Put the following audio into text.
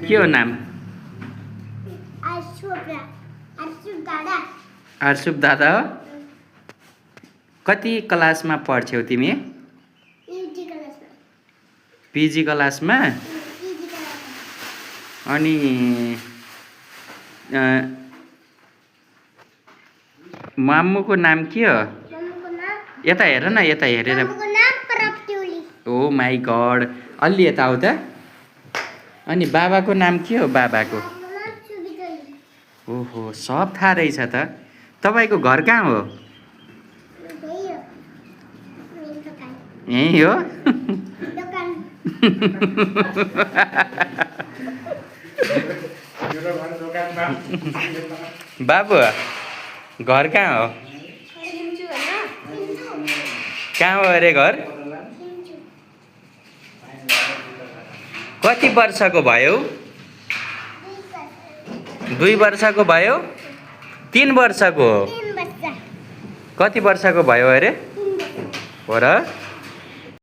के हो नाम? अर्सुप दादा हो? कति क्लासमा पढ्छौ तिमी? पिजी क्लासमा? अनि मामुको नाम के हो? यता हेर न, यता हेरेर। ओ माई गॉड, अलि यता आऊ त। अनि बाबाको नाम के हो? बाबाको ओहो, सब थाहा रहेछ त। तपाईँको घर कहाँ हो? यही हो? बाबु घर कहाँ हो? कहाँ हो अरे घर? कति वर्षको भयो? 2 वर्षको भयो? 3 वर्षको हो? कति वर्षको भयो अरे? हो र?